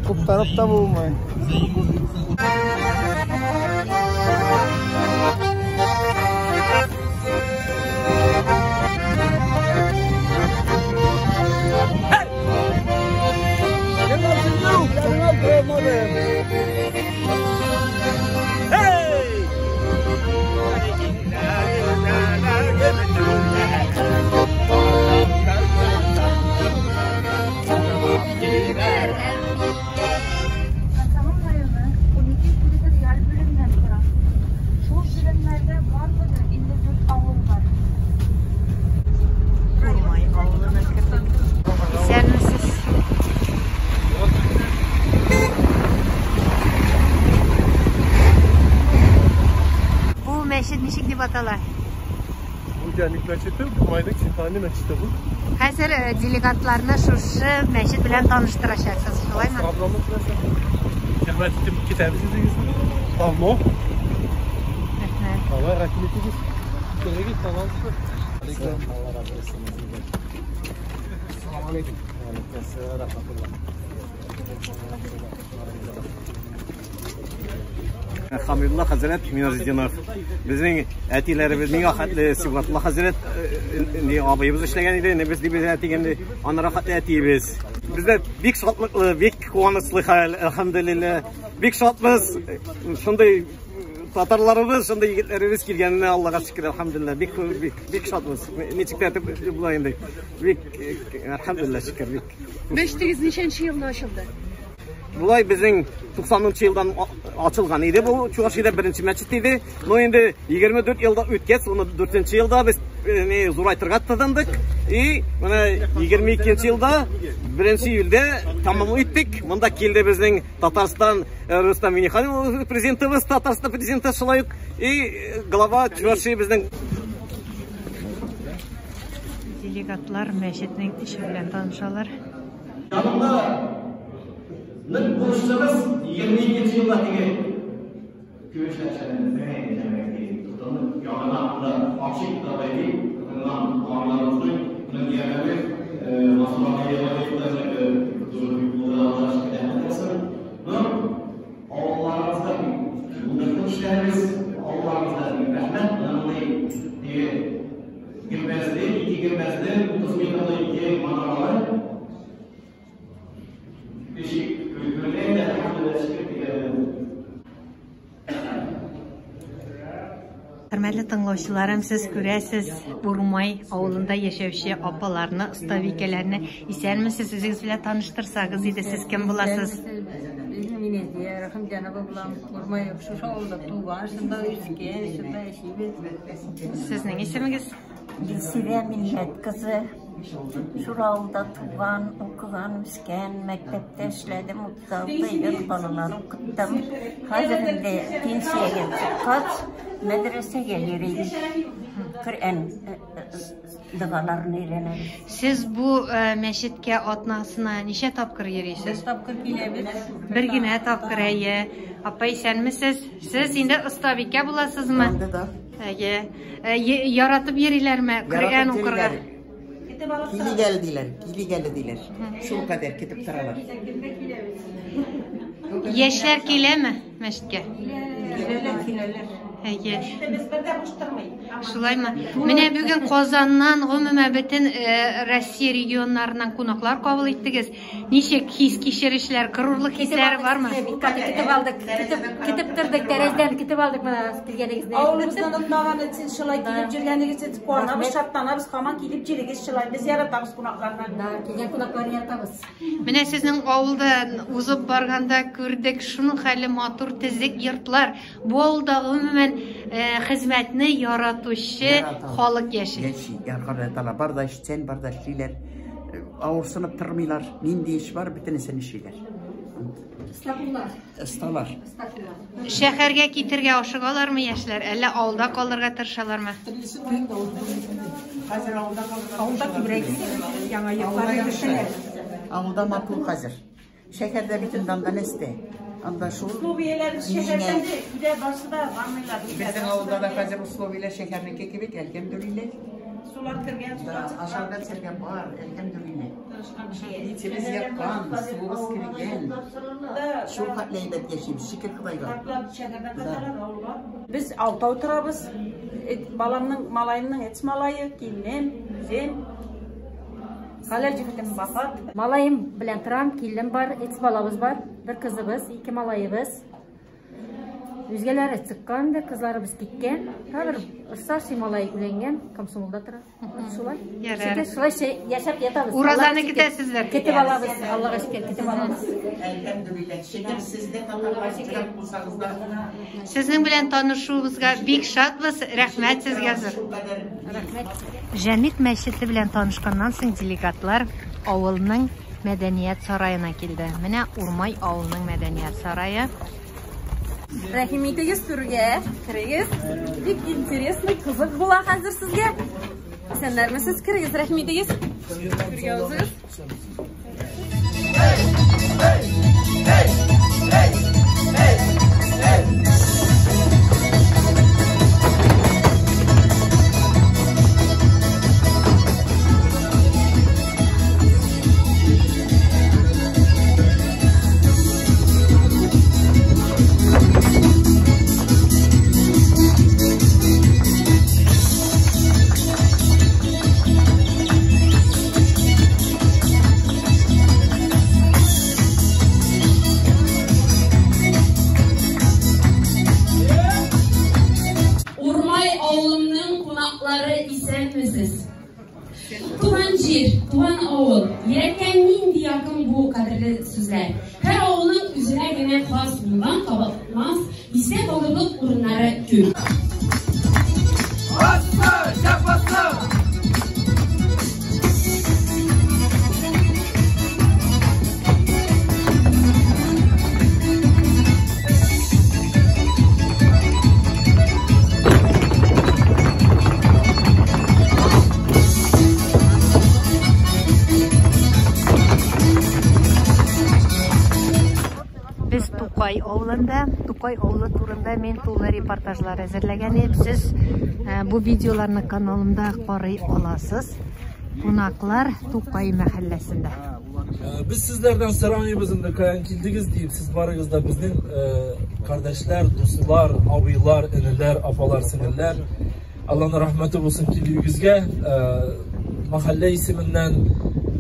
Куптарып та булмый. Катамон районы 12 территориаль бүлемнән тора. Шул бүлемнәрдә барлыгы 54 авыл бар. Урмай авылына кердек. Исәнмесез. Бу мәчет ничек дип атала? Бу Җәмигъ мәчете, Урмайның центральный мәчете бу. Хәзер э, делегатларны шушы мәчет белән таныштырачаксыз, шулаймы? Проблема нәрсә? Хөрмәт итеп китәбез үзегезне. Давно. Рәхмәт. Алла рәхим итегез. Керегез, пожалуйста. Алла разы булсын. Ассаламу алейкум. Рахматуллах. Хамидулла хәзрәт Миназетдинов. Безнең әтиләребез миңа хәтле Сибгатулла хәзрәт ни абыебыз эшләгән иде, без дибез әтигән аннары хәтле әтиебез. Бездә бик шатлыклы, бик куанычлы хәл, әлхәмдүлилләһ. Бик шатбыз. Шундый татарларыбыз, шундый егетләребез килгәненә Аллага шөкер, әлхәмдүлилләһ. Бик бик бик шатбыз. Ничек тә итеп була инде. Бик әлхәмдүлилләһ, шөкер, бик. Мәчетегез ничәнче елны ачылды? Болай безнең 90 елдан ачылган иде бу Чувашиядә беренче мәчет иде. Но инде 24 елда үткәч, уны 4 елда без не зурайтырга тотындык. И менә 22 елда 1 июльдә тәмам иттек. Монда килде безнең Татарстан Рөстәм Минниханов президентыбыз, Татарстан президенты шулай ук и глава Чувашия безнең. Делегатлар мәчетнең эше белән танышалар. Янымда нык бурычлыбыз 22 елда теге көмеш яңадан монда ачык та бәйли, тотынган агайларыбызның моның ярдәме авылларыбызда булдыклы эшләребез, авылларыбызда рәхмәт, мондый теге гөмбәзле, ике гөмбәзле, 30 метрлы ике манаралы Бишик көлкөле дә әлхәмдүлилләһ шөкер дигән. Хөрмәтле тыңлаучыларым, сез күрәсез, Урмай авылында яшәүче апаларны, остабикәләрне. Исәнмесез, үзегез белән таныштырсагыз иде, сез кем буласыз? Безнең Минәзия Рәхимҗанова булам. Урмай шушы авылда туган, шунда үскән, шунда яшибез. Сезнең исемегез? Гөлсирә Милләт кызы. Шул авылда туган, укыган, үскән, мәктәптә эшләдем, 36 ел балалар укыттым. Хәзер инде пенсиягә чыккач, мәдрәсәгә йөрим. Коръән догаларын өйрәнәм. Сез бу мәчеткә атнасына ничә тапкыр йөрисез? Бер тапкыр киләбез. Бер генә тапкыр, әйе. Апа, исәнмесез? Сез инде остабикә буласызмы? Да. Әйе. Яратып йөриләрме Коръән укырга? Килик әле диләр, килик әле диләр. Шул кадәр көтеп торалар. Яшьләр киләме мәчеткә? Киләләр, киләләр. Әйе. Без бер дә буш тормый. Шулаймы? Менә бүген Казаннан, гомумән бөтен Россия регионнарыннан кунаклар кабул иттегез. Ничек хис кичерешләр, горурлык хисләре бармы? Бик каты көтеп алдык. Көтеп, көтеп тордык, тәрәздән көтеп алдык менә килгәнегезне. Авылыбызны онытмаган өчен, шулай килеп йөргәнегез өчен куанабыз, шатланабыз, һаман килеп йөрегез шулай. Без яратабыз кунакларны. Да, килгән кунакларны яратабыз. Менә сезнең авылдан узып барганда күрдек, шуның хәле матур төзек йортлар. Бу авылда гомумән хезмәтне яратучы халык яши. Яши, яраталар. Бар да эшчән, бар да эшлиләр. Авырсынып тормыйлар. Нинди эш бар, бөтенесен эшлиләр. Осталар. Шәһәргә китергә ашыгалармы яшьләр, әллә авылда калырга тырышалармы? Хәзер авылда калырга. Авылда күбрәк яңа йортлар төшәләр. Авылда матур хәзер. Шәһәрдә бит инде анда нәрсә? Анда шул. Условияләр шәһәрдән дә өйдә барсы да ванныйлар. Безнең авылда да хәзер условияләр шәһәрнеке кебек, әлхәмдүлилләһ. Сулар кергән, сулар чыккан. Ашарга эчәргә бар, әлхәмдүлилләһ. Итебез яккан, суыбыз кергән. Шул хәтле әйбәт яшибез, шөкер Ходайга. Да. Без алтау торабыз. Баламның, малаемның эц малае, киленем, үзем. Хәләл җефетем вафат. Малаем белән торам, киленем бар, эц балабыз бар, бер кызыбыз, ике малаебыз. Үзгәләре чыккан да, кызларыбыз киткән. Хәзер старший малай өйләнгән, комсомолда тора. Шулай. Ярар. Шөкер, шулай яшәп ятабыз. Уразаны Аллага шөкер. көтәсездер. Көтеп алабыз, Аллага шөкер, көтеп алабыз. Әлхәмдүлилләһ. Шөкер, сез дә татарлар җырак булсагыз да. Сезнең белән танышуыбызга бик шатбыз. Рәхмәт сезгә зур. Рәхмәт. Җәмигъ мәчете белән танышканнан соң делегатлар авылның мәдәният сараена килде. Менә Урмай авылының мәдәният сарае. Рәхим итегез түргә, керегез. Бик интересный, кызык була хәзер сезгә. Исәннәрмесез, керегез, рәхим итегез. Түргә узыгыз. Урмай авылымның кунаклары исәнмесез. Туган җир, туган авыл, йөрәккә нинди якын бу кадерле сүзләр. Һәр авылның үзенә генә хас булган кабатланмас истә калырлык урыннары күп. Без Тукай авылында, Тукай авылы турында мин тулы репортажлар әзерләгән идем. Сез э, бу видеоларны каналымда карый аласыз. Кунаклар Тукай мәхәлләсендә. Без сезләрдән сорамыйбыз инде, каян килдегез диеп, сез барыгыз да безнең кардәшләр, дуслар, абыйлар, энеләр, апалар, сеңелләр. Алланың рәхмәте булсын килүегезгә. Мәхәллә исеменнән,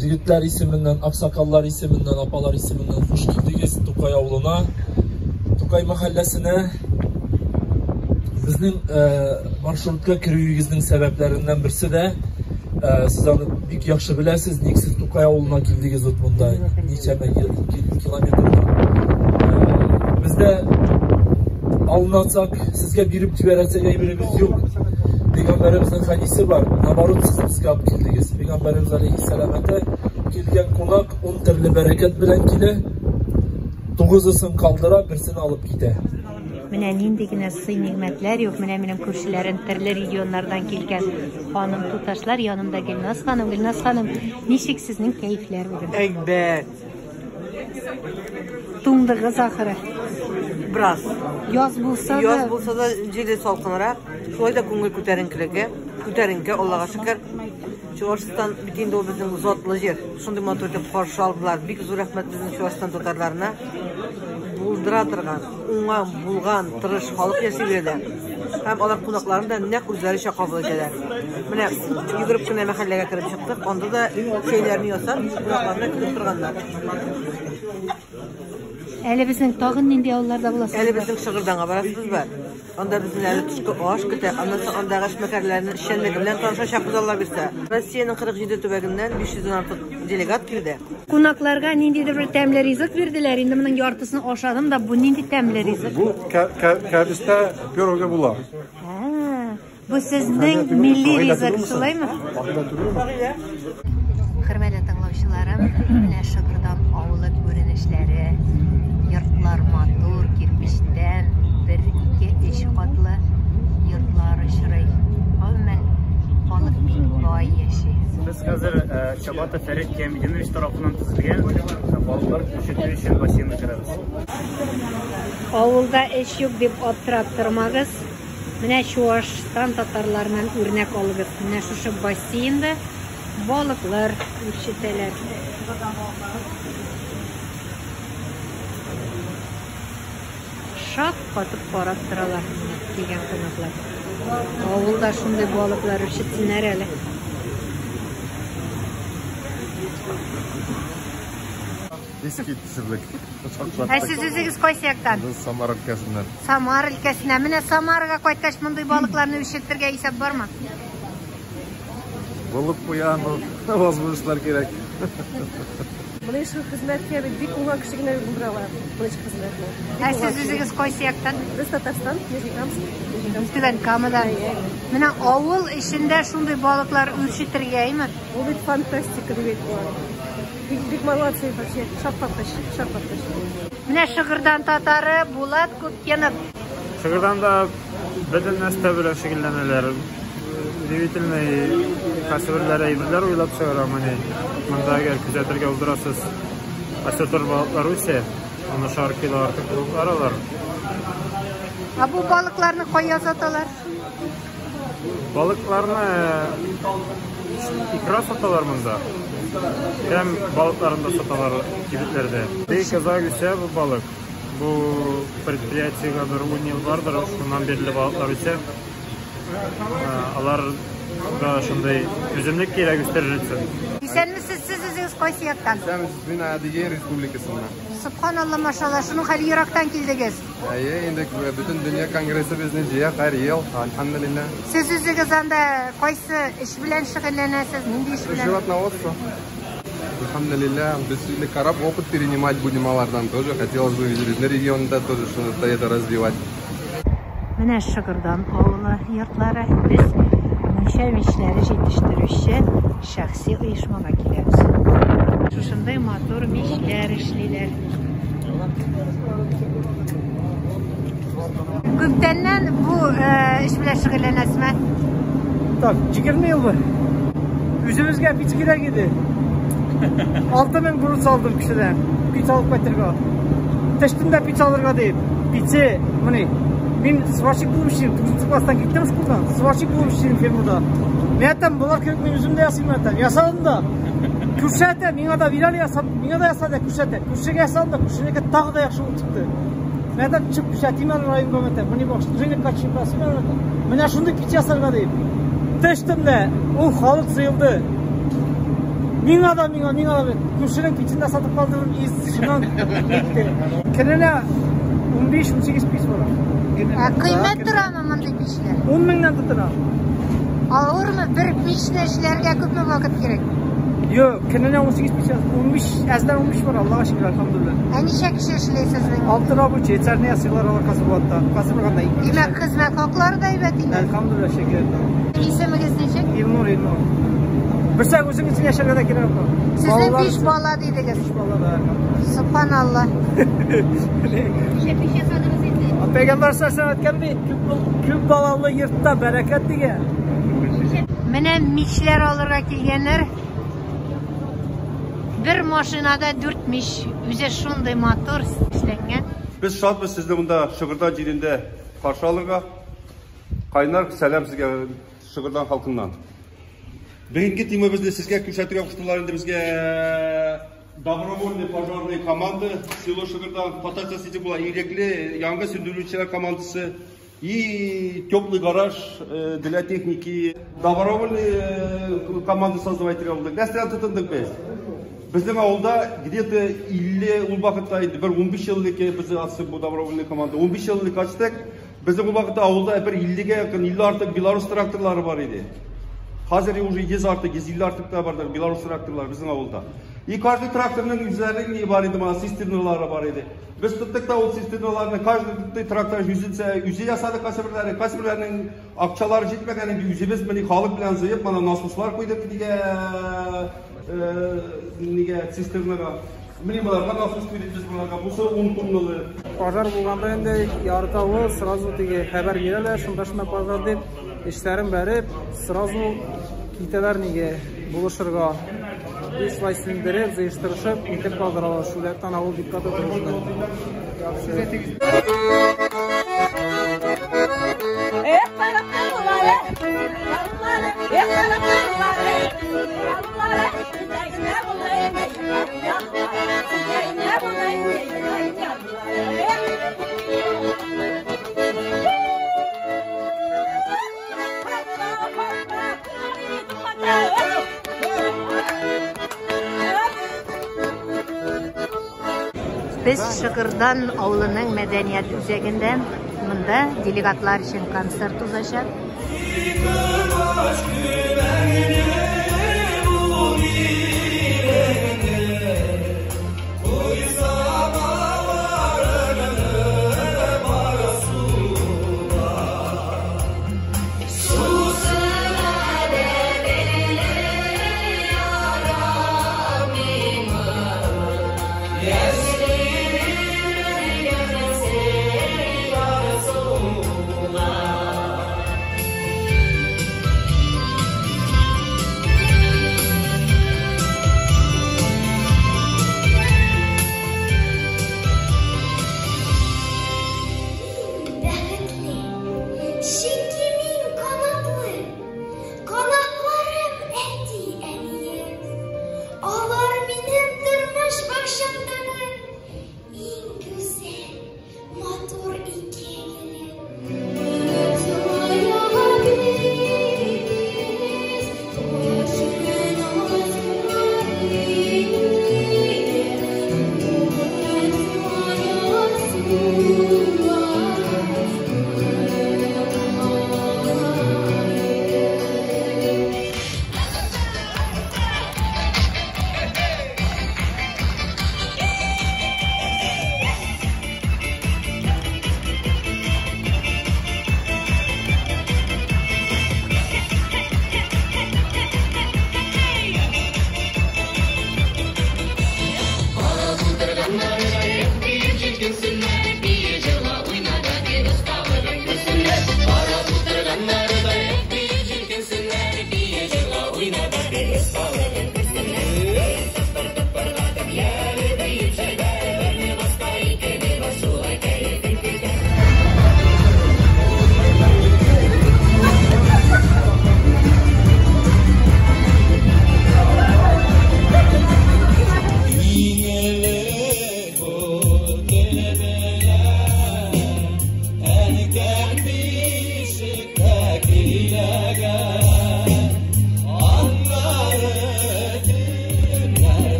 егетләр исеменнән, аксакаллар исеменнән, апалар исеменнән хуш килдегез Тукай авылына, Тукай мәхәлләсенә. Безнең маршрутка керүегезнең сәбәпләреннән берсе дә, сез аны бик яхшы беләсез, ник сез Тукай авылына килдегез вот монда, ничәмә километрлар. Бездә алынасак, сезгә биреп җибәрәсек әйберебез юк. Пәйгамбәребезнең хәдисе бар, наоборот, сез безгә алып килдегез. Пәйгамбәребез алейһиссәлам әйтә, килгән кунак 10 төрле бәрәкәт белән килә, тугызысын калдыра, берсен алып китә. Менә нинди генә сый-нигъмәтләр юк. Менә минем күршеләрем төрле регионнардан килгән ханым туташлар. Янымда Гөлназ ханым. Гөлназ ханым, ничек сезнең кәефләр бүген? Әйбәт. Туңдыгыз ахыры. Бераз. Яз булса да. Яз булса да җиле салкынрак. Шулай да күңел күтәренкелеге, күтәренке, Аллага шөкер. Чувашстан бит инде ул безнең затлы җир. Шундый матур итеп каршы алдылар. Бик зур рәхмәт безнең Чувашстан татарларына. Булдыра торган, уңган, булган, тырыш халык яши биредә. Һәм алар кунакларын да нәкъ үзләренчә кабул итәләр. Менә йөгереп кенә мәхәлләгә кереп чыктык, анда да чәйләрне ясап, кунакларны көтеп торганнар. Әле безнең тагын нинди авылларда буласыз? Әле безнең Шыгырданга барасыбыз бар. Анда безне әле төшке аш көтә. Аннан соң андагы эшмәкәрләрнең эшчәнлеге белән танышачакбыз, Алла бирсә. Россиянең 47 төбәгеннән 500 дән артык делегат килде. Кунакларга ниндидер бер тәмле ризык бирделәр. Инде моның яртысын ашадым да, бу нинди тәмле ризык? Бу кәбестә пирогы була. Бу сезнең милли ризык, шулаймы? Хөрмәтле тыңлаучыларым, менә Шыгырдан авылы күренешләре. Йортлар матур, кирпечтән, бер, ике, өч катлы йортлар очрый. Гомумән, халык бик бай яши. Без хәзер Чабата Фәрит Кәмидинович тарафыннан төзелгән балыклар үрчетү өчен бассейнга керәбез. Авылда эш юк дип аптырап тормагыз. Менә Чуашстан татарларыннан үрнәк алыгыз. Менә шушы бассейнда Балыклар үрчетәләр. Шак катып карап торалар килгән кунаклар. Авылда шундый балыклар үрчетсеннәр әле. Искитсезлек. Ә сез үзегез кайсы яктан? Без Самара өлкәсеннән. Самара өлкәсеннән. Менә Самарага кайткач мондый балыкларны үрчетергә исәп бармы? Булып куя, но возможностьлар кирәк. Моны шул хезмәткә бит бик уңган кеше генә булдыра ала. Моны хезмәтне. Ә сез үзегез кайсы яктан? Без Татарстан, Нижнекамск. Түбән Камадан. Менә авыл эчендә шундый балыклар үрчетергә, әйме? Бу бит фантастика дип әйтеп була. Бик, бик молодцы вообще. Шаккаткыч, шаккаткыч. Менә Шыгырдан татары Булат Күпкенов. Шыгырданда бөтен нәрсә белән шөгыльләнәләр. Удивительный кайсыберләре әйберләр уйлап чыгара менә. Монда әгәр күзәтергә булдырасыз, осетр балыклар үсә, аны шар кило артык балыклар алар. Ә бу балыкларны кая саталар? Балыкларны икра саталар монда. Һәм балыкларын да саталар кибетләрдә. Бик озак үсә бу балык. Бу предприятиегә бер 10 ел бардыр, шуннан бирле балыклар үсә. Алар да шундый түземлек кирәк үстерер өчен. Исәнмесез, сез үзегез кайсы яктан? Исәнмесез, мин Адыгея республикасыннан. Субханалла, машалла, шуның хәле ерактан килдегез. Әйе, инде бөтен дөнья конгрессы безне җыя һәр ел, альхамдулилла. Сез үзегез анда кайсы эш белән шөгыльләнәсез, нинди эш белән? Животноводство. Альхамдулилла, без инде карап опыт перенимать будем алардан тоже. Хотелось бы безнең регионда тоже что-то это развивать. Менә Шыгырдан авылы йортлары. Без мунча мичләре җитештерүче шәхси оешмага киләбез. Шушындый матур мичләр эшлиләр. Күптәннән бу эш белән шөгыльләнәсезме? Так, 20 ел бар. Үзебезгә пич кирәк иде. 6000 бурыч алдым кешедән. Пич алып кайтырга. Төштем дә пич алырга дип. Пиче, менә мин сварщик булып эшлим. 9 класстан киттем школдан. Сварщик булып эшлим фермада. Мин әйтәм, болар кебек мин үзем дә ясыйм әйтәм. Ясадым да. Күрше әйтә, миңа да бир әле ясап, миңа да яса да күрше әйтә. Күршегә ясадым да, күршенеке тагы да яхшы булып чыкты. Мин әйтәм, чыгып күрсәтим әле районга әйтәм. Моны баш рынокка чыгып ясыйм әле әйтәм. Менә шундый пич ясарга дип. Төштем дә, ул халык җыелды. Миңа да, миңа, миңа да. Күршенең пичен дә сатып калдырып, шуннан китте. Көненә 15-18 пич була. Ә кыйммәт торамы мондый пичләр? 10 меңнән тотына. Авырмы? Бер пичне эшләргә күпме вакыт кирәк? Юк, көненә 18 пич, 15, әздән 15 бар, Аллага шөкер, альхамдулилла. Ә ничә кеше эшли сезнең? 6 рабочий, эчәрне ясыйлар алар Касыбулатта. Касыбулатта ике кеше. Димәк, хезмәт хаклары да әйбәт инде. Альхамдулилла, шөкер. Исемегез ничек? Илнур, Илнур. Берсә үзең өчен яшәргә дә кирәк бар. Сезнең 5 бала дидегез. 5 бала да. Субханалла. Ничә пич ясадыгыз инде? Пәйгамбәр саллаллаһу әйткән бит, күп балалы йортта бәрәкәт дигән. Менә мичләр алырга килгәннәр. Бер машинада 4 мич, үзе шундый матур эшләнгән. Без шатбыз сезне монда Шыгырдан җирендә каршы алырга. Кайнар сәлам сезгә Шыгырдан халкыннан. Бүгенге темабызны сезгә күрсәтергә куштылар инде безгә добровольный пожарный команда село Шыгырдан татарча сите була ирекле янгын сүндерүчеләр командасы и теплый гараж для техники. Добровольный команда создавать итергә булдык. Нәрсәдән тотындык без? Безнең авылда где-то 50 ул вакытта инде бер 15 ел элек без ачтык бу добровольный команда. 15 ел элек ачтык. Безнең ул вакытта авылда бер 50-гә якын, 50 артык Беларус тракторлары бар иде. Хәзер уже 100 артык, 150 артык та бардыр Беларус тракторлары безнең авылда. И каждый тракторның үзләренең ни бар иде, моның цистерналары бар иде. Без тоттык та ул цистерналарны, каждый трактор үзенчә үзе ясады кайсыберләре, кайсыберләренең акчалары җитмәгән инде үзебез менә халык белән җыеп, моны насослар куйдык нигә цистернага. Менә боларга насос куйдык без боларга. Бусы 10 тонналы. Пожар булганда инде ярты авыл сразу теге хәбәр бирәләр, шунда шунда пожар дип, эшләрен бәреп, сразу китәләр нигә булышырга. Шулай сүндереп, җыештырышып, итеп калдыралар. Шул яктан авыл бик каты тырышты. Без Шыгырдан авылының мәдәният үзәгендә. Монда делегатлар өчен концерт узачак.